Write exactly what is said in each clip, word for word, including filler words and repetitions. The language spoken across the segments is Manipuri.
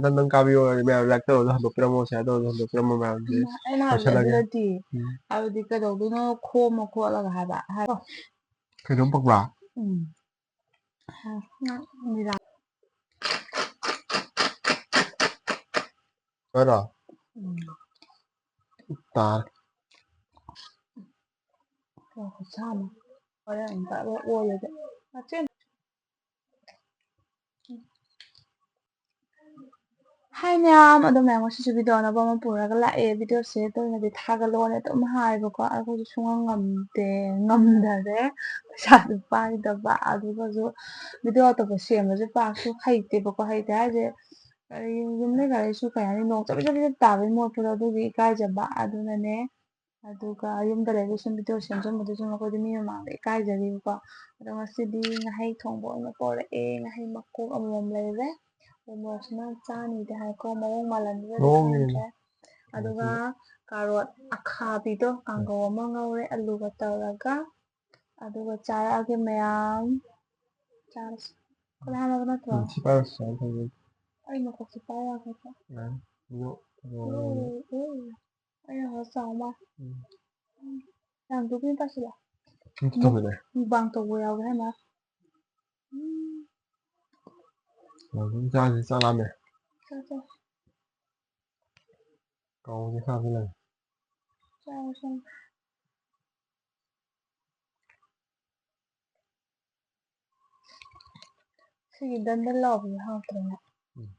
ꯅꯪ, ꯅꯪ ꯀꯥꯕꯤꯌꯣ ꯍꯥꯏꯔꯗꯤ ꯃꯌꯥꯝ like ꯇꯧꯔꯁꯨ ꯍꯟꯗꯣꯛꯄꯤꯔꯝꯃꯣ, share ꯇꯧꯔꯁꯨ ꯍꯟꯗꯣꯛꯄꯤꯔꯝꯃꯣ ꯃꯌꯥꯝꯁꯦ꯫ ꯎꯝ, ꯑꯩꯅ ꯍꯥꯏꯕꯗꯤ ꯂꯣꯏꯁꯤꯜꯂꯒꯦ꯫ ꯑꯗꯨ ꯅꯠꯇꯦ꯫ ꯎꯝ꯫ ꯍꯥꯏꯕꯗꯤ ꯀꯩꯗꯧꯗꯣꯏꯅꯣ ꯈꯣꯝꯃ ꯈꯣꯠꯂꯒ ꯍꯥꯏꯕ꯫ ꯍꯥꯏ-, ꯀꯩꯅꯣꯝ ꯄꯛꯄ꯭ꯔꯥ? ꯎꯝ꯫ ꯍꯥꯏꯔꯣ? ꯎꯝ꯫ ꯇꯥꯔꯦ꯫ ꯀꯌꯥ ꯈꯨꯠꯁꯥꯅꯣ꯫ ꯍꯣꯔꯦꯟ ꯑꯃꯨꯛꯀ ꯑꯣꯏꯔꯗꯤ꯫ ꯃꯆꯦ꯫ ꯍꯥꯏ ꯃꯌꯥꯝ, ꯑꯗꯣ ꯃꯌꯥꯝ ꯉꯁꯤꯁꯨ video ꯑꯅꯧꯕ ꯑꯃ ꯄꯨꯔꯒ ꯂꯥꯛꯑꯦ꯫ Videoꯁꯦ ꯇꯣꯏꯅꯗꯤ ꯊꯥꯒꯠꯂꯣꯅ ꯑꯗꯨꯝ ꯍꯥꯏꯕꯀꯣ, ꯑꯩꯈꯣꯏꯁꯨ ꯁꯨꯡꯉꯝ ꯉꯝꯗꯦ, ꯉꯝꯗꯔꯦ꯫ ꯄꯩꯁꯥꯁꯨ ꯄꯥꯏꯗꯕ, ꯑꯗꯨꯒꯁꯨ video ꯑꯇꯣꯞꯄ ꯁꯦꯝꯕꯁꯦ ꯄꯥꯛꯁꯨ ꯍꯩꯇꯦꯕꯀꯣ꯫ ꯍꯩꯇꯦ ꯍꯥꯏꯁꯦ, ꯀꯔꯤ, ꯌꯨꯝꯗ ꯀꯔꯤꯁꯨ, ꯀꯩ ꯍꯥꯏꯅꯤ, ꯅꯣꯡ ꯆꯕꯤꯠ ꯆꯕꯤꯠ ꯇꯥꯕꯒꯤ ꯃꯣꯠꯄꯗꯣ, ꯑꯗꯨꯒꯤ ꯏꯀꯥꯏꯖꯕ꯫ ꯑꯗꯨꯅꯅꯦ, ꯑꯗꯨꯒ ꯌꯨꯝꯗ ꯂꯩꯕ ꯁꯨꯝ video ꯁꯦꯝꯖꯟꯕꯗꯨꯁꯨ ꯃꯈꯣꯏꯗꯤ ꯃꯤ ꯃꯃꯥꯡꯗ ꯏꯀꯥꯏꯖꯔꯤꯕꯀꯣ꯫ ꯑꯗꯣ ꯉꯁꯤꯗꯤ ꯉꯥꯍꯩ ꯊꯣꯡꯕ ꯑꯣꯏꯅ ꯄꯣꯔꯛꯑꯦ꯫ ꯉꯥꯍꯩ ꯃꯀꯣꯛ ꯑꯃꯃꯝ ꯂꯩꯔꯦ꯫ ꯎꯃꯣꯔꯣꯛꯁꯤꯅ ꯆꯥꯅꯤꯗꯤ ꯍꯥꯏꯀꯣ, ꯃꯑꯣꯡ ꯃꯥꯜꯍꯟꯗꯨꯗꯗꯤ ꯃꯑꯣꯡꯅꯤꯅꯦ꯫ ꯈꯪꯗ꯭ꯔꯦ꯫ ꯑꯗꯨꯒ ꯉꯁꯤ carrot ꯑꯈꯥꯕꯤꯗꯣ ꯀꯥꯡꯒꯧ ꯑꯃ ꯉꯧꯔꯦ ꯑꯂꯨꯒ ꯇꯧꯔꯒ꯫ ꯑꯗꯨꯒ ꯆꯥꯔꯛꯑꯒꯦ ꯃꯌꯥꯝ꯫ ꯆꯥꯔꯁꯤ꯫ ꯈꯨꯠ ꯍꯥꯝꯃꯕ ꯅꯠꯇ꯭ꯔꯣ? ꯎꯝ, ꯁꯤ ꯄꯥꯏꯔꯁꯤ, ꯁꯨꯃꯥꯏꯅ ꯇꯧꯗꯣꯏꯅꯦ꯫ ꯑꯩ ꯃꯀꯣꯛꯁꯦ ꯄꯥꯏ ꯌꯥꯒꯗ꯭ꯔꯥ? ꯌꯥꯅꯤ꯫ ꯑꯗꯣ, ꯑꯗꯣ, ꯑꯣ, ꯑꯣ꯫ ꯑꯩꯅ ꯈꯔ ꯆꯥꯎ ꯃꯥꯜꯂꯦ꯫ ꯎꯝ꯫ ꯎꯝ꯫ ꯌꯥꯝ ꯇꯨꯝꯅꯤꯡ ꯇꯥꯁꯤꯜꯂꯦ꯫ ꯑꯝꯇ ꯊꯝꯃꯨꯅꯦ꯫ Mukbang ꯇꯧꯕ ꯌꯥꯎꯒꯦ ꯍꯥꯏꯃ꯫ ꯎꯝ꯫ ꯌꯥꯝ ꯇꯨꯝꯅꯤꯡ ꯆꯥꯁꯤ, ꯆꯥꯛ ꯂꯥꯝꯃꯦ꯫ ꯆꯥ, ꯆꯥ꯫ ꯀꯥꯎꯒꯦ ꯁꯥꯕ ꯂꯩ꯫ ꯆꯥꯔꯣ, ꯆꯥꯔꯣ꯫ ꯁꯤꯒꯤ ꯗꯟ ꯗꯟ ꯂꯥꯎꯕꯁꯦ ꯍꯥꯎꯇ꯭ꯔꯅꯦ? ꯎꯝ꯫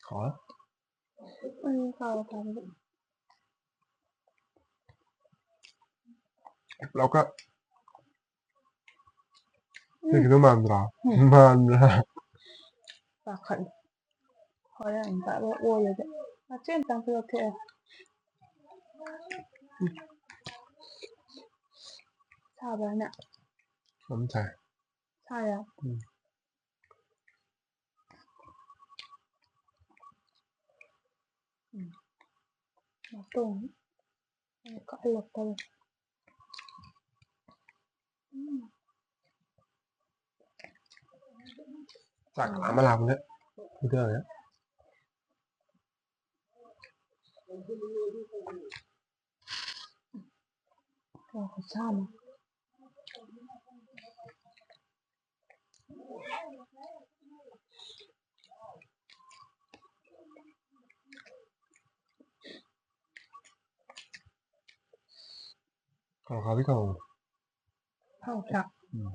ꯍꯥꯎꯋꯦ꯫ ꯎꯝ, ꯍꯥꯎꯋꯦ, ꯍꯥꯎꯋꯦ꯫ ꯂꯧꯈꯠ꯫ ꯎꯝ꯫ ꯀꯩꯒꯤꯅꯣ ꯃꯥꯟꯗ꯭ꯔꯥ? ꯎꯝ꯫ ꯃꯥꯟꯗ꯭ꯔꯥ? ꯄꯥꯈꯠꯂꯦ꯫ ꯍꯣꯔꯦꯟ ꯑꯃꯨꯛꯀ ꯑꯃꯨꯛ ꯑꯣꯏꯔꯗꯤ꯫ ꯃꯆꯦ ꯑꯃꯇꯪ ꯄꯤꯔꯛꯀꯦ꯫ ꯁꯥꯕ꯭ꯔꯥꯅꯦ? ꯑꯗꯨꯝ ꯁꯥꯏ꯫ ꯁꯥꯏꯌꯦ? ꯎꯝ꯫ ꯎꯝ꯫ ꯅꯥꯇꯣꯟ꯫ ꯑꯩꯅ ꯀꯛꯍꯜꯂꯛꯇꯕ꯫ ꯆꯥꯛ ꯂꯥꯝꯃ ꯂꯥꯝꯃꯒ ꯄꯨꯊꯔꯒ꯫ ꯆꯥꯛ ꯈꯨꯠꯁꯥ ꯑꯃ꯫ ꯀꯥꯡꯍꯧ ꯈꯥꯕꯤ ꯀꯥꯡꯍꯧ꯫ ꯍꯥꯎꯇ꯭ꯔꯥ? ꯎꯝ꯫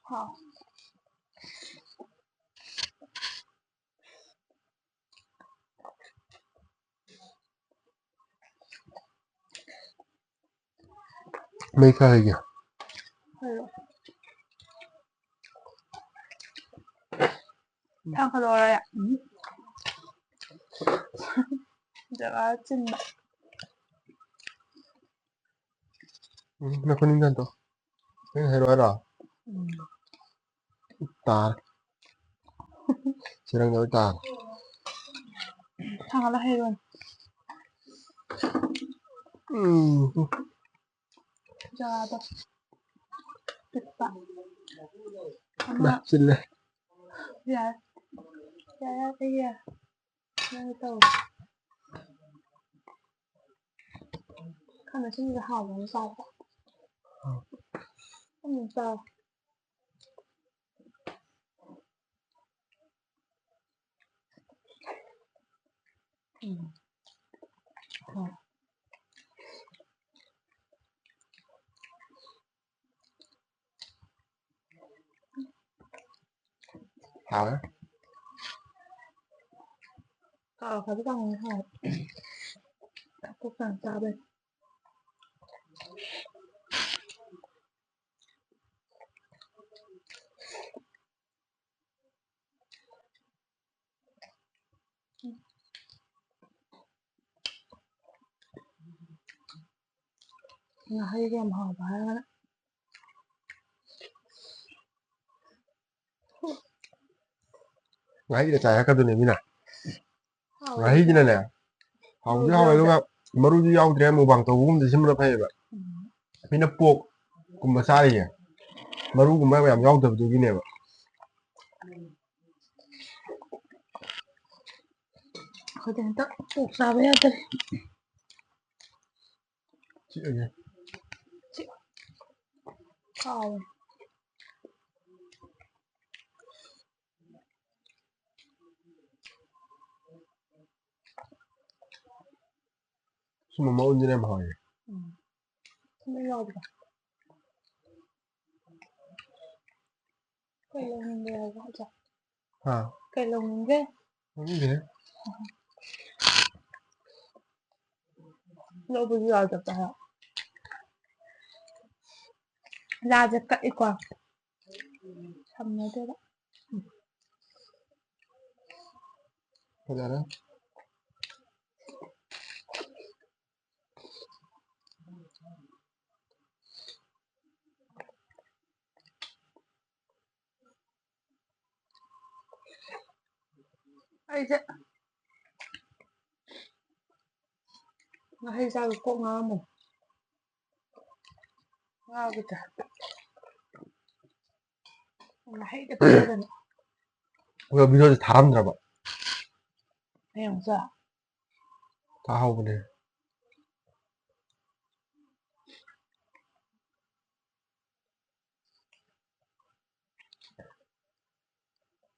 ꯍꯥꯎ꯫ ꯃꯩ ꯈꯔ ꯍꯩꯒꯦ꯫ ꯍꯩꯔꯣ꯫ ꯊꯥꯡꯒꯠꯂꯛꯑꯣꯔꯥ? ꯎꯝ꯫ ꯖꯒꯥ ꯆꯤꯟꯕ꯫ ꯎꯝ, ꯅꯈꯨꯠ ꯅꯤꯡꯖꯪꯗꯣ꯫ ꯅꯪ ꯍꯩꯔꯛꯑꯣ ꯍꯥꯏꯔꯣ? ꯎꯝ꯫ ꯇꯥꯔꯦ꯫ ꯆꯤꯔꯪꯗ ꯂꯣꯏ ꯇꯥꯔꯦ꯫ ꯊꯥꯡꯒꯠꯂ ꯍꯩꯔꯣꯅꯦ꯫ ꯎꯝ꯫ ꯖꯒꯥꯗꯣ ꯄꯤꯛꯄ꯫ ꯑꯃ ꯅꯞꯁꯤꯜꯂꯦ꯫ ꯌꯥꯔꯦ꯫ ꯌꯥꯔꯦ, ꯌꯥꯔꯦ, ꯑꯩ ꯌꯥꯔꯦ꯫ ꯅꯪ ꯇꯧ꯫ ꯈꯥꯃꯦꯟ ꯑꯁꯤꯟꯕꯤꯁꯦ ꯍꯥꯎꯕꯅꯦ ꯆꯥꯕꯗ꯫ ꯎꯝ, ꯆꯥꯎ꯫ ꯎꯝ꯫ ꯍꯣꯏ꯫ ꯍꯥꯎꯋꯦ꯫ ꯀꯥꯔꯣꯠ ꯑꯈꯥꯕꯤ ꯀꯥꯡꯍꯧ ꯍꯥꯎꯋꯦ꯫ ꯆꯥꯛ ꯇꯣꯛꯇ ꯆꯥꯕꯩ꯫ ꯉꯥꯍꯩꯒ ꯌꯥꯝ ꯍꯥꯎꯕ ꯍꯥꯏꯔꯒꯅ꯫ ꯉꯥꯍꯩꯒ ꯆꯥꯏ ꯍꯥꯏꯔꯛꯀꯗꯣꯏꯅꯦ ꯃꯤꯅ꯫ ꯍꯥꯎꯋꯦ꯫ ꯉꯥꯍꯩꯒꯤꯅꯅꯦ, ꯍꯥꯎꯗꯤ ꯍꯥꯎꯋꯦ, ꯑꯗꯨꯒ ꯃꯔꯨꯗꯤ ꯌꯥꯎꯗ꯭ꯔꯦ, mukbang ꯇꯧꯕꯒꯨꯝꯗꯤ ꯁꯤꯝꯕꯅ ꯐꯩꯌꯦꯕ꯫ ꯎꯝ꯫ ꯃꯤꯅ pork ꯀꯨꯝꯕ ꯆꯥꯔꯤꯁꯦ ꯃꯔꯨꯒꯨꯝꯕ ꯌꯥꯝ ꯌꯥꯎꯗꯕꯗꯨꯒꯤꯅꯦꯕ꯫ ꯑꯩꯈꯣꯏꯗꯤ ꯍꯟꯗꯛ pork ꯆꯥꯕ ꯌꯥꯗ꯭ꯔꯦ꯫ ꯆꯤꯛꯑꯒꯦ꯫ ꯆꯤꯛ-, ꯍꯥꯎꯋꯦ꯫ ꯁꯨꯝꯕ ꯃꯑꯣꯡꯁꯤꯅ ꯌꯥꯝ ꯍꯥꯎꯋꯦ꯫ ꯎꯝ꯫ ꯊꯨꯝ ꯌꯥꯎꯕꯗꯣ꯫ ꯀꯩ ꯂꯧꯅꯤꯡꯒꯦ ꯍꯥꯏꯕ ꯍꯥꯏꯁꯦ? ꯍꯥ? ꯀꯩ ꯂꯧꯅꯤꯡꯒꯦ? ꯂꯧꯅꯤꯡꯗꯦ꯫ ꯂꯧꯕꯁꯨ ꯌꯥꯗꯕ ꯍꯥꯏ꯫ ꯂꯥꯁꯦ ꯀꯛꯏꯀꯣ꯫ ꯁꯝꯅꯗꯦꯕ꯫ ꯐꯖꯔꯦ꯫ ꯑꯩꯁꯦ ꯉꯥꯍꯩ ꯆꯥꯕ ꯀꯣꯛ ꯉꯥꯎꯔꯝꯕꯅꯦ꯫ ꯉꯥꯎꯒꯦ ꯇꯧꯔꯦ꯫ ꯉꯥꯍꯩꯒ ꯇꯧꯔꯒꯅꯦ꯫ ꯑꯗꯣ videoꯁꯦ ꯊꯥꯔꯝꯗ꯭ꯔꯕ? ꯍꯌꯦꯡꯁꯨ꯫ ꯊꯥꯍꯧꯕꯅꯦ꯫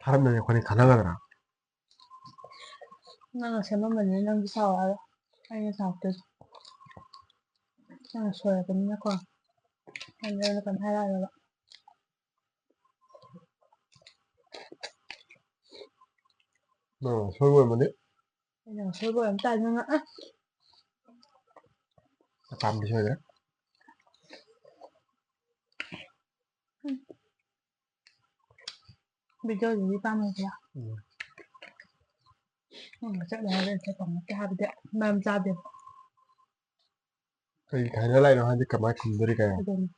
ꯊꯥꯔꯝꯗ꯭ꯔꯗꯤ ꯑꯩꯈꯣꯏꯅꯤ ꯈꯟꯅꯒꯗ꯭ꯔꯥ? ꯅꯪꯅ ꯁꯦꯝꯃꯝꯕꯅꯤꯅ ꯅꯪꯁꯨ ꯁꯥꯎ ꯍꯥꯏꯔꯣ꯫ ꯑꯩꯅ ꯁꯥꯎꯔꯛꯇꯣꯏꯁꯦ꯫ ꯅꯪꯅ ꯁꯣꯏꯔꯕꯅꯤꯅꯀꯣ꯫ ꯑꯩꯅ ꯅꯪꯉꯣꯟꯗ ꯀꯩꯝ ꯍꯥꯏꯔꯛꯑꯔꯣꯏꯕ꯫ ꯅꯪꯅ ꯑꯁꯣꯏꯕ ꯑꯣꯏꯔꯝꯃꯗꯤ? ꯑꯩꯅ ꯑꯁꯣꯏꯕ ꯑꯣꯏꯔꯝ ꯇꯥꯔꯗꯤ ꯅꯪꯅ, ꯑ꯫ ꯑꯄꯥꯝꯕ ꯁꯣꯏꯗ꯭ꯔꯦ꯫ videoꯗꯨꯗꯤ ꯄꯥꯝꯃꯣꯏꯗ꯭ꯔꯥ? ꯎꯝ꯫ ꯅꯪꯒ ꯆꯠꯂꯦ ꯍꯥꯏꯔꯒ ꯆꯠꯄ ꯅꯠꯇꯦ ꯍꯥꯏꯕꯗꯤ ꯃꯔꯝ ꯆꯥꯗꯦꯕ꯫ ꯀꯩ ꯍꯥꯏꯅ ꯂꯥꯛꯏꯅꯣ ꯍꯥꯏꯗꯤ ꯀꯃꯥꯏꯅ ꯈꯨꯝꯗꯣꯔꯤ ꯀꯩꯅꯣ? ꯑꯗꯨꯅꯤ꯫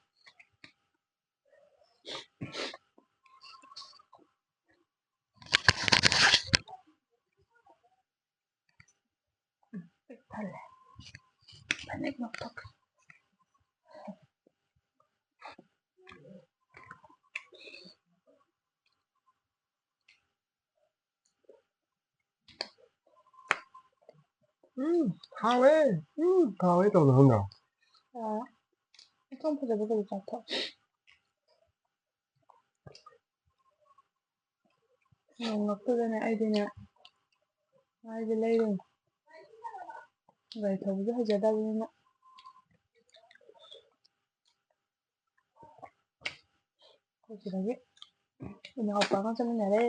ꯊꯜꯂꯦ꯫ ꯐꯅꯦꯛ ꯂꯧꯊꯣꯛꯀꯦ꯫ ꯎꯝ, ꯍꯥꯎꯋꯦ꯫ ꯎꯝ, ꯍꯥꯎꯋꯦ ꯇꯧꯕꯗꯣ ꯈꯪꯗ꯭ꯔꯣ? ꯑꯥ, ꯏꯊꯣꯡ ꯐꯖꯕ ꯀꯔꯤ ꯆꯥꯊꯣꯛ? ꯅꯣꯡꯂꯛꯇꯨꯗꯅꯦ ꯑꯩꯗꯤꯅꯦ ꯉꯥꯔꯤꯁꯦ ꯂꯩꯔꯨꯅꯤ꯫ ꯒꯥꯔꯤ ꯊꯧꯕꯁꯨ ꯍꯩꯖꯗꯕꯅꯤꯅ꯫ ꯑꯩꯈꯣꯏ ꯁꯤꯗꯒꯤ ꯏꯅꯥꯎꯄꯥꯒ ꯆꯠꯃꯤꯟꯅꯔꯦ꯫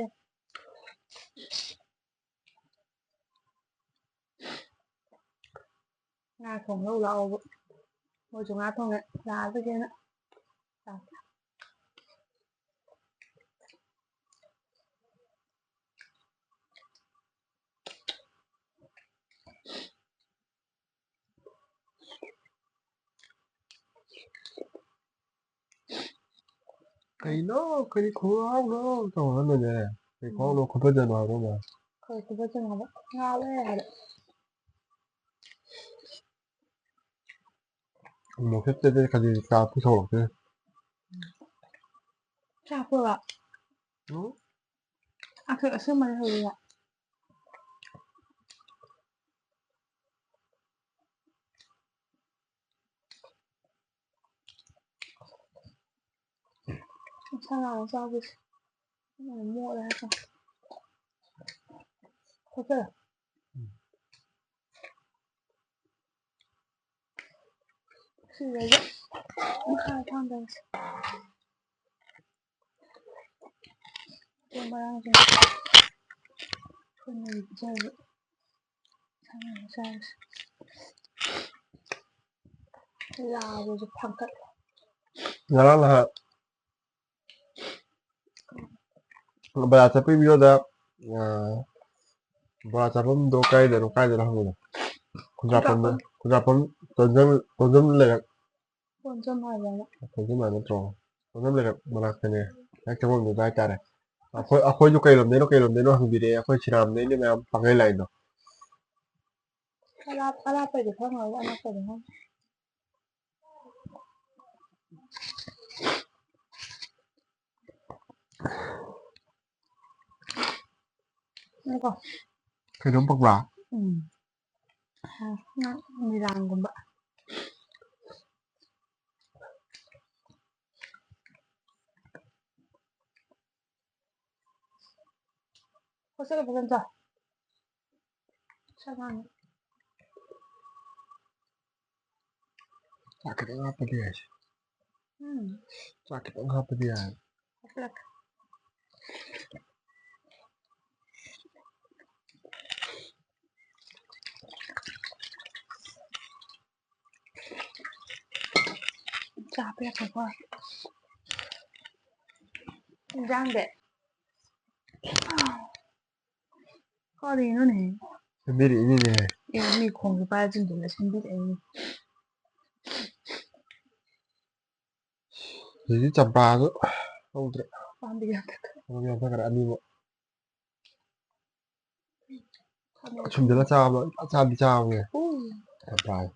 ꯉꯥ ꯊꯣꯡ ꯂꯧ ꯂꯥꯛꯑꯣꯕ꯫ ꯃꯣꯏꯁꯨ ꯉꯥ ꯊꯣꯡꯉꯦ, ꯂꯥꯛꯑꯗꯒꯦꯅ꯫ ꯀꯩꯅꯣ? ꯀꯔꯤ ꯈꯨꯍꯥꯎꯅꯣ? ꯇꯧꯔꯒ ꯂꯣꯏꯅꯔꯦ꯫ ꯀꯩ ꯈꯨꯍꯥꯎꯅꯣ? ꯈꯨꯐꯖꯅꯣ ꯍꯥꯏꯕ ꯑꯃ꯫ ꯀꯩ ꯈꯨꯐꯖꯅꯣ ꯍꯥꯏꯕ? ꯉꯥꯎꯔꯦ ꯍꯥꯏꯕ꯫ ꯃꯣꯈꯦꯠꯇꯗꯤ ꯈꯖꯤꯛ ꯆꯥ ꯄꯨꯊꯣꯔꯛꯇꯦ꯫ ꯆꯥꯛꯄ꯭ꯔꯣ? ꯎꯝ꯫ ꯑꯈꯣꯏ ꯑꯁꯦꯡꯕꯅꯤ ꯍꯧꯖꯤꯛ꯫ ꯏꯁꯥ ꯅꯥꯟꯅ ꯆꯥꯕꯁꯦ ꯃꯣꯠꯂꯦ ꯍꯥꯏꯇꯥꯔꯦ꯫ ꯈꯣꯠꯆꯔꯦ꯫ ꯁꯤꯗꯩꯗ ꯃꯈꯥ ꯊꯥꯡꯗꯔꯁꯦ꯫ ꯃꯇꯦꯡ ꯃꯔꯥꯡꯁꯤꯡ ꯑꯩꯈꯣꯏꯅ ꯄꯤꯖꯕ ꯁꯥ ꯉꯥ ꯆꯥꯕꯁꯦ꯫ ꯂꯥꯕꯁꯨ ꯐꯥꯒꯠꯂꯦ꯫ ꯉꯔꯥꯡ ꯅꯍꯥꯟ ꯕꯖꯥꯔ ꯆꯠꯄꯒꯤ ꯚꯤꯗꯤꯑꯣꯗ, ꯑ, ꯕꯣꯔꯥ ꯆꯥꯐꯝꯗꯣ ꯀꯥꯏꯗꯅꯣ, ꯀꯥꯏꯗꯅꯣ ꯍꯪꯕꯗꯣ? ꯈꯨꯟꯗ꯭ꯔꯥꯛꯄꯝꯗ, ꯈꯨꯟꯗ꯭ꯔꯥꯛꯄꯝ ꯇꯣꯟꯖꯝ, ꯇꯣꯟꯖꯝ ꯂꯩꯔꯛ꯫ ꯇꯣꯟꯖꯝ ꯍꯥꯏꯕ꯭ꯔꯥ? ꯇꯣꯟꯖꯝ ꯍꯥꯏꯕ ꯅꯠꯇ꯭ꯔꯣ? ꯇꯣꯟꯖꯝ ꯂꯩꯔꯛ ꯃꯅꯥꯛꯇꯅꯦ꯫ ꯍꯦꯛ ꯆꯪꯐꯝꯗꯨꯗ ꯍꯥꯏꯇꯥꯔꯦ꯫ ꯑꯩꯈꯣꯏ, ꯑꯩꯈꯣꯏꯁꯨ ꯀꯩ ꯂꯝꯗꯩꯅꯣ, ꯀꯩ ꯂꯝꯗꯩꯅꯣ ꯍꯪꯕꯤꯔꯛꯑꯦ꯫ ꯑꯩꯈꯣꯏ ꯁꯤꯔꯥꯝꯗꯩꯅꯦ ꯃꯌꯥꯝ ꯄꯥꯡꯒꯩ ꯂꯥꯛꯏꯗꯣ꯫ ꯑꯔꯥꯞ-, ꯑꯔꯥꯞꯄꯩꯗꯤ ꯈꯪꯉꯔꯣꯏ, ꯑꯅꯛꯄꯩꯗꯤ ꯈꯪꯉꯦ꯫ ꯉꯥꯏꯈꯣ꯫ ꯀꯩꯅꯣꯝ ꯄꯛꯄ꯭ꯔꯥ? ꯎꯝ꯫ ꯅꯪ ꯃꯤꯔꯥꯡꯒꯨꯝꯕ꯫ ꯍꯣꯁꯇꯦꯜꯗ ꯐꯖꯅ ꯆꯥꯎ꯫ ꯁꯥ ꯉꯥꯡꯉꯦ꯫ ꯆꯥꯛ ꯈꯤꯇꯪ ꯍꯥꯞꯄꯗꯤ ꯌꯥꯏ꯫ ꯎꯝ꯫ ꯆꯥꯛ ꯈꯤꯇꯪ ꯍꯥꯞꯄꯗꯤ ꯌꯥꯏ꯫ ꯍꯥꯞꯆꯤꯜꯂꯛꯀꯦ꯫ ꯆꯥ ꯄꯤꯔꯛꯀꯦꯀꯣ꯫ ꯏꯟꯖꯥꯡꯗꯤ꯫ ꯀꯔꯤꯅꯣꯅꯦ? ꯁꯦꯝꯕꯤꯔꯛꯏꯅꯤꯅꯦ꯫ ꯑꯦ, ꯃꯤ ꯈꯣꯡꯁꯨ ꯄꯥꯏꯔ ꯆꯤꯡꯁꯤꯜꯂ ꯁꯦꯝꯕꯤꯔꯛꯏꯅꯤ꯫ ꯍꯧꯖꯤꯛꯇꯤ ꯆꯝꯄ꯭ꯔꯥꯁꯨ ꯍꯧꯗ꯭ꯔꯦ꯫ ꯄꯥꯝꯕꯤ ꯌꯥꯟꯊꯠꯈ꯭ꯔꯦ꯫ ꯄꯥꯝꯕꯤ ꯌꯥꯟꯊꯠꯈ꯭ꯔꯦ ꯑꯅꯤꯃꯛ꯫ ꯈꯥꯃꯦꯟ ꯁꯨꯝꯖꯜꯂ ꯆꯥꯕꯗꯣ ꯏꯆꯥ ꯆꯥꯗꯤ ꯆꯥꯕꯅꯦ꯫ ꯎꯝ꯫ ꯆꯝꯄ꯭ꯔꯥꯁꯦ꯫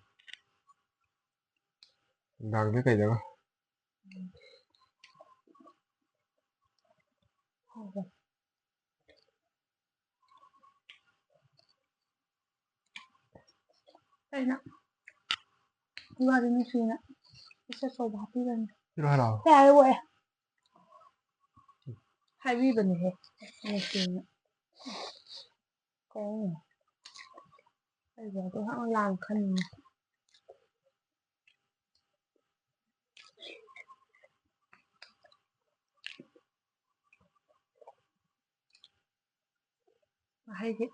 ꯅꯨꯡꯗꯥꯡꯗ ꯀꯩꯗꯒ꯫ ꯍꯥꯎꯕ꯫ ꯑꯩꯅ ꯏꯋꯥꯗꯤ ꯅꯨꯡꯁꯤꯅ ꯏꯆꯦ ꯑꯆꯧꯕ ꯍꯥꯞꯄꯤꯕꯅꯤ꯫ ꯄꯤꯔꯣ ꯍꯥꯏꯔꯣ? ꯌꯥꯔꯦ, ꯑꯣꯛꯑꯦ꯫ ꯍꯥꯏꯕꯤꯕꯅꯦꯍꯦ, ꯅꯨꯡꯁꯤꯅ꯫ ꯀꯩꯅꯣ? ꯑꯩꯕꯨ ꯑꯗꯨ ꯍꯥꯛ ꯂꯥꯡ ꯈꯟꯅꯤ꯫ ꯉꯥꯍꯩꯒꯤ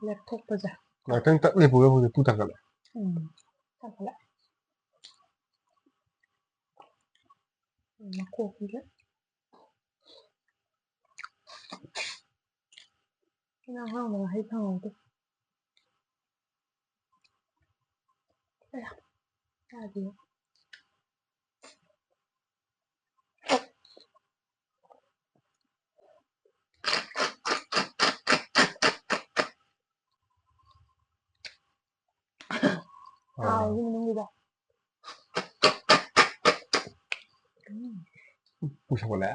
ꯂꯦꯞꯊꯣꯛꯄꯁꯦ꯫ ꯉꯥꯛꯇꯪ ꯇꯛ ꯂꯦꯞꯄꯨꯔꯦ, ꯍꯧꯖꯤꯛ ꯄꯨ ꯊꯥꯡꯒꯠꯂꯦ꯫ ꯎꯝ, ꯊꯥꯡꯒꯠꯂꯦ꯫ ꯎꯝ, ꯃꯈꯣꯛꯁꯤꯁꯨ꯫ ꯑꯩꯅ ꯑꯍꯥꯎꯕ ꯉꯥꯍꯩ ꯐꯪꯍꯧꯗꯦ꯫ ꯑꯌꯥ, ꯌꯥꯗꯦ꯫ ꯍꯥꯎ, ꯌꯨꯝ ꯃꯅꯨꯡꯒꯤꯗꯣ꯫ ꯎꯝ꯫ ꯄꯨꯛ ꯁꯧꯒꯠꯂꯦ꯫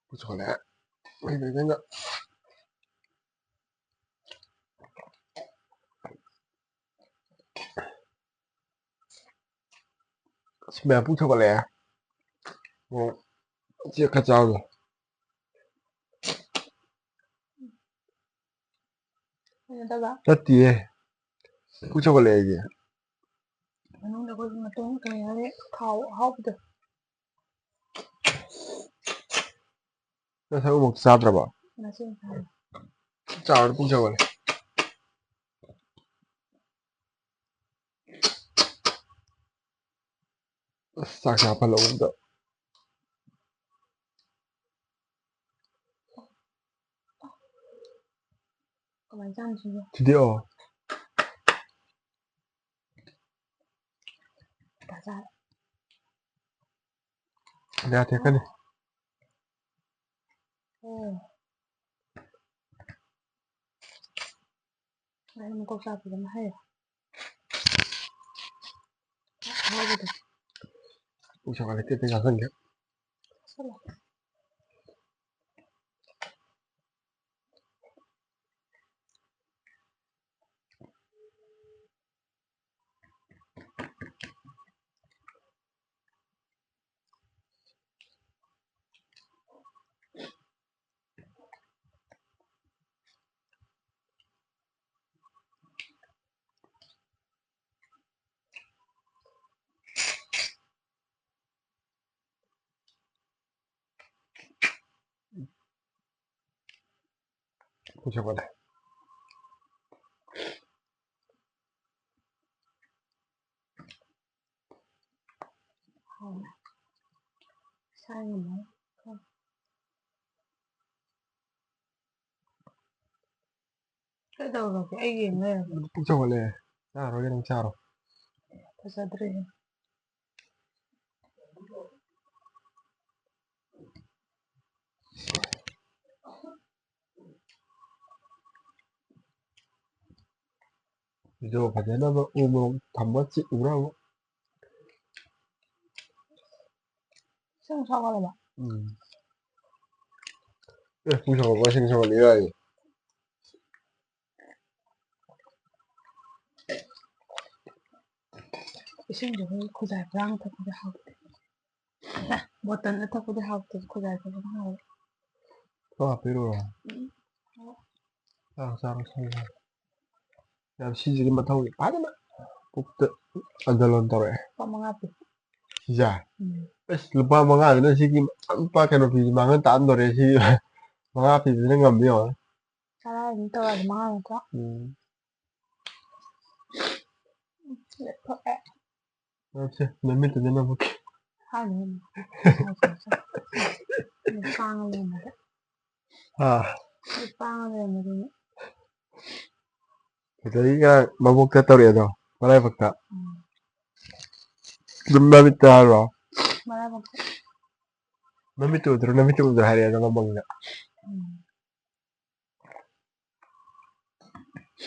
ꯄꯨꯛ ꯁꯧꯒꯠꯂꯦ꯫ ꯃꯍꯤ ꯃꯍꯤ ꯀꯟꯅ꯫ ꯑꯁ, ꯃꯌꯥꯝ ꯄꯨꯛ ꯁꯧꯒꯠꯂꯛꯑꯦ꯫ ꯑꯣ, ꯆꯦ ꯈꯔ ꯆꯥꯔꯨꯔꯣ꯫ ꯀꯩꯅꯣ ꯇꯧꯕ? ꯅꯠꯇꯤꯌꯦ꯫ ꯄꯨꯛ ꯁꯧꯒꯠꯂꯛꯑꯦ ꯑꯩꯗꯤ꯫ ꯃꯅꯨꯡꯗ ꯑꯩꯈꯣꯏꯒꯤ ꯃꯇꯣꯡ ꯀꯩꯅꯣ ꯊꯥꯎ ꯑꯍꯥꯎꯕꯗꯣ꯫ ꯅꯪ ꯉꯁꯥꯏ ꯑꯃꯨꯛ ꯆꯥꯗ꯭ꯔꯕꯣ? ꯉꯁꯤ ꯆꯥꯔꯦ꯫ ꯆꯥꯔꯨꯔꯣ, ꯄꯨꯛ ꯁꯧꯒꯠꯂꯦ꯫ ꯑꯁ, ꯆꯥꯛ ꯆꯥ ꯐꯠꯂꯛꯑꯣ ꯑꯝꯇ꯫ ꯀꯃꯥꯏꯅ ꯆꯥꯅꯣ ꯁꯤꯕꯣ? ꯁꯤꯗꯤ ꯑꯣ꯫ ꯇꯥꯖꯥꯔꯦ꯫ ꯌꯥ ꯇꯦꯛꯀꯅꯤ꯫ ꯑꯣ꯫ ꯉꯥꯔꯤ ꯃꯀꯣꯛ ꯆꯥꯕꯤꯗꯨꯅ ꯍꯩ꯫ ꯑꯍꯥꯎꯕꯗꯣ꯫ ꯄꯨꯛ ꯁꯧꯒꯠꯂꯦ, ꯇꯦꯠ ꯇꯦꯠ ꯆꯥꯁꯟꯒꯦ꯫ ꯆꯥꯁꯜꯂꯣ꯫ ꯄꯨꯛ ꯁꯧꯒꯠꯂꯦ꯫ ꯍꯥꯎꯋꯦ꯫ ꯁꯥ ꯉꯝꯃꯣꯏ꯫ ꯀꯩꯗꯧꯔꯒꯦ? ꯑꯩ ꯌꯦꯡ ꯂꯩꯔꯒꯦ꯫ ꯄꯨꯛ ꯁꯧꯒꯠꯂꯦ꯫ ꯆꯥꯔꯣꯏꯒꯦ, ꯅꯪ ꯆꯥꯔꯣ꯫ ꯐꯖꯗ꯭ꯔꯦꯍꯦ꯫ ꯑꯗꯣ ꯐꯖꯅꯕ ꯎ ꯃꯣꯔꯣꯛ ꯊꯝꯕ ꯆꯤꯛꯎꯔꯕ꯫ ꯏꯁꯤꯡ ꯁꯧꯒꯠꯂꯕ? ꯎꯝ꯫ ꯑꯦ, ꯄꯨꯡ ꯁꯧꯒꯠꯄ ꯏꯁꯤꯡ ꯁꯧꯒꯠꯂꯤ ꯍꯥꯏꯔꯤ꯫ ꯏꯁꯤꯡꯗꯣ ꯑꯩꯈꯣꯏ ꯈꯨꯖꯥꯏ ꯈꯨꯔꯥꯡ ꯊꯛꯄꯗꯤ ꯍꯥꯎꯇꯦ꯫ ꯕꯣꯇꯜꯗ ꯊꯛꯄꯗꯤ ꯍꯥꯎꯇꯦ, ꯈꯨꯖꯥꯏ ꯈꯨꯔꯥꯡ ꯍꯥꯎꯋꯦ꯫ ꯈꯔ ꯍꯥꯞꯄꯤꯔꯣ꯫ ꯎꯝ꯫ ꯆꯥꯔꯣ, ꯆꯥꯔꯣ, ꯆꯥꯔꯣ꯫ ꯌꯥꯝ ꯁꯤꯁꯤꯒꯤ ꯃꯊꯧꯅꯤ ꯐꯖꯅ ꯄꯨꯛꯇ ꯑꯟꯗꯂꯣꯟ ꯇꯧꯔꯛꯑꯦ꯫ ꯂꯨꯄꯥ ꯃꯉꯥ ꯄꯤ꯫ ꯁꯤꯁꯦ? ꯎꯝ꯫ ꯑꯁ, ꯂꯨꯄꯥ ꯃꯉꯥꯗꯨꯅ ꯁꯤꯒꯤ ꯂꯨꯄꯥ ꯀꯩꯅꯣ ꯄꯤꯁꯤ ꯃꯥꯡꯍꯟ ꯇꯥꯛꯑꯝꯗꯣꯔꯦ ꯁꯤ꯫ ꯃꯉꯥ ꯄꯤꯕꯁꯤꯅ ꯉꯝꯃꯤ ꯌꯦꯡꯉꯣ꯫ ꯇꯔꯥ ꯑꯗꯨꯝ ꯇꯧꯔꯗꯤ ꯃꯉꯥ ꯅꯠꯇ꯭ꯔꯣ? ꯎꯝ꯫ ꯂꯦꯞꯊꯣꯛꯑꯦ꯫ ꯅꯠꯇꯦ, ꯅꯃꯤꯠꯇꯨꯗ ꯅꯕꯨꯛꯀꯤ꯫ ꯍꯥꯏꯅꯤ꯫ ꯃꯤꯠ ꯄꯥꯡꯉ ꯂꯩꯔꯝꯃꯗꯤ꯫ ꯑꯥ꯫ ꯃꯤꯠ ꯄꯥꯡꯉ ꯂꯩꯔꯝꯃꯗꯤ꯫ ꯁꯤꯗꯒꯤ ꯉꯔꯥꯡ ꯃꯕꯣꯛꯇ ꯇꯧꯔꯛꯑꯦꯗꯣ, ꯃꯔꯥꯏꯕꯛꯇ꯫ ꯎꯝ꯫ ꯑꯗꯨꯝ ꯃꯃꯤꯠꯇ ꯍꯥꯏꯔꯣ? ꯃꯔꯥꯏꯕꯛꯇ꯫ ꯃꯃꯤꯠꯇ ꯎꯗ꯭ꯔꯣ, ꯅꯃꯤꯠꯇ ꯎꯗ꯭ꯔꯣ ꯍꯥꯏꯔꯛꯑꯦꯗꯣ ꯃꯕꯣꯛꯅ꯫ ꯎꯝ꯫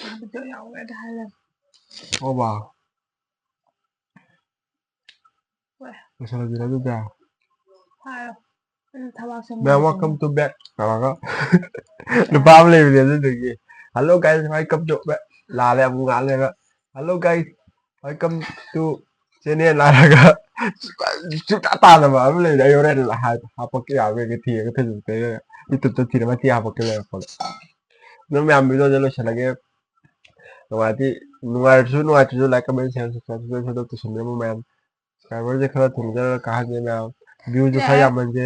ꯑꯗꯨꯗ ꯌꯥꯎꯔꯦꯗ ꯍꯥꯏꯔꯦ꯫ ꯑꯣ ꯕꯥ꯫ ꯍꯣꯏ꯫ ꯂꯣꯏꯁꯜꯂꯁꯤꯔ ꯑꯗꯨꯗꯤ? ꯍꯥꯏꯔꯣ꯫ ꯑꯩ ꯊꯕꯛꯁꯦ ꯃꯌꯥꯝ ꯃꯨꯟꯗ꯭ꯔꯤꯉꯩ꯫ Welcome to back ꯇꯧꯔꯒ ꯅꯨꯄꯥ ꯑꯃ ꯂꯩꯕꯅꯦ ꯑꯗꯨꯗꯨꯒꯤ, "Hello guys, welcome to back." ꯂꯥꯜꯂꯦ ꯑꯃꯨꯛ ꯉꯥꯛ ꯂꯩꯔꯒ, "Hello guys, welcome to channel" ꯍꯥꯏꯔꯒ ꯁꯨꯡꯇꯥ ꯇꯥꯗꯕ ꯑꯃ ꯂꯩꯕꯅꯦ꯫ ꯑꯩ ꯍꯣꯔꯦꯟ ꯍꯥꯏ-, ꯍꯥꯄꯛꯀꯦ ꯌꯥꯕ꯭ꯔꯥ ꯌꯦꯡꯒꯦ ꯊꯤꯔꯒ Facebook ꯇ, YouTube ꯇ ꯊꯤꯔ ꯃꯇꯦꯛ ꯍꯥꯄꯛꯀꯦ ꯂꯩꯔꯛꯄꯗ꯫ ꯑꯗꯨꯝ ꯃꯌꯥꯝ video ꯁꯦ ꯂꯣꯏꯁꯤꯜꯂꯒꯦ꯫ ꯅꯨꯡꯉꯥꯏꯔꯗꯤ, ꯅꯨꯡꯉꯥꯏꯔꯁꯨ ꯅꯨꯡꯉꯥꯏꯇ꯭ꯔꯁꯨ like, comment, share, subscribe ꯁꯣꯏꯗꯅ ꯇꯧꯁꯟꯕꯤꯔꯝꯃꯣ ꯃꯌꯥꯝ꯫ Subscriber ꯁꯦ ꯈꯔ ꯊꯨꯡꯖꯔꯒ ꯀꯥꯍꯟꯁꯦ ꯃꯌꯥꯝ꯫ View ꯁꯨ ꯈꯔ ꯌꯥꯏ꯫ ꯌꯥꯝꯍꯟꯁꯦ꯫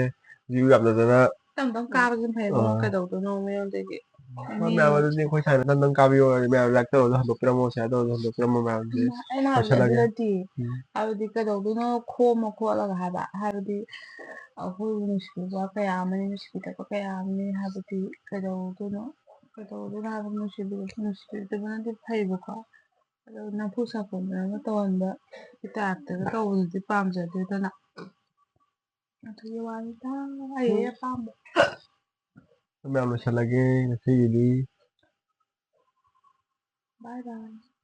View ꯌꯥꯝꯗꯗꯅ꯫ ꯇꯞ ꯇꯞ ꯀꯥꯕꯁꯤꯅ ꯐꯩꯕꯣ, ꯑꯥ꯫ ꯀꯩꯗꯧꯗꯣꯏꯅꯣ ꯃꯤꯉꯣꯟꯗꯒꯤ? ꯍꯣꯏ, ꯃꯤ ꯃꯌꯥꯝ ꯑꯃ ꯑꯗꯨꯗꯤ ꯑꯩꯈꯣꯏ ꯁ꯭ꯋꯥꯏꯗ ꯅꯪ, ꯅꯪ ꯀꯥꯕꯤꯌꯣ, ꯃꯌꯥꯝ like ꯇꯧꯔꯁꯨ ꯍꯟꯗꯣꯛꯄꯤꯔꯝꯃꯣ, share ꯇꯧꯔꯁꯨ ꯍꯟꯗꯣꯛꯄꯤꯔꯝꯃꯣ ꯃꯌꯥꯝꯁꯦ꯫ ꯎꯝ, ꯑꯩꯅ ꯍꯥꯏꯕꯗꯤ ꯑꯗꯨ ꯂꯣꯏꯁꯤꯜꯂꯒꯦ꯫ ꯅꯠꯇꯦ꯫ ꯎꯝ꯫ ꯍꯥꯏꯕꯗꯤ ꯀꯩꯗꯧꯗꯣꯏꯅꯣ ꯈꯣꯝꯃ ꯈꯣꯠꯂꯒ ꯍꯥꯏꯕ? ꯍꯥꯏꯕꯗꯤ ꯑꯩꯈꯣꯏꯕꯨ ꯅꯨꯡꯁꯤꯕꯤꯕ ꯀꯌꯥ ꯑꯃꯅꯤ, ꯅꯨꯡꯁꯤꯕꯤꯗꯕ ꯀꯌꯥ ꯑꯃꯅꯤ, ꯍꯥꯏꯕꯗꯤ ꯀꯩꯗꯧꯗꯣꯏꯅꯣ? ꯀꯩꯗꯧꯗꯣꯏꯅꯣ ꯍꯥꯏꯕ? ꯅꯨꯡꯁꯤꯕꯤꯗꯕ, ꯅꯨꯡꯁꯤꯕꯤꯗꯕꯅꯗꯤ ꯐꯩꯕꯀꯣ꯫ ꯑꯗꯣ ꯅꯝꯐꯨ ꯁꯥꯐꯨꯅ ꯑꯃ ꯇꯧꯍꯟꯕꯒꯤ type ꯇꯒ ꯇꯧꯕꯗꯨꯗꯤ ꯄꯥꯝꯖꯗꯦꯗꯅ꯫ ꯑꯗꯨꯒꯤ ꯋꯥꯅꯤꯗ, ꯑꯩ ꯑꯩ ꯑꯄꯥꯝꯕ꯫ ꯃꯌꯥꯝ ꯂꯣꯏꯁꯤꯜꯂꯒꯦ ꯉꯁꯤꯒꯤꯗꯤ꯫ Bye bye꯫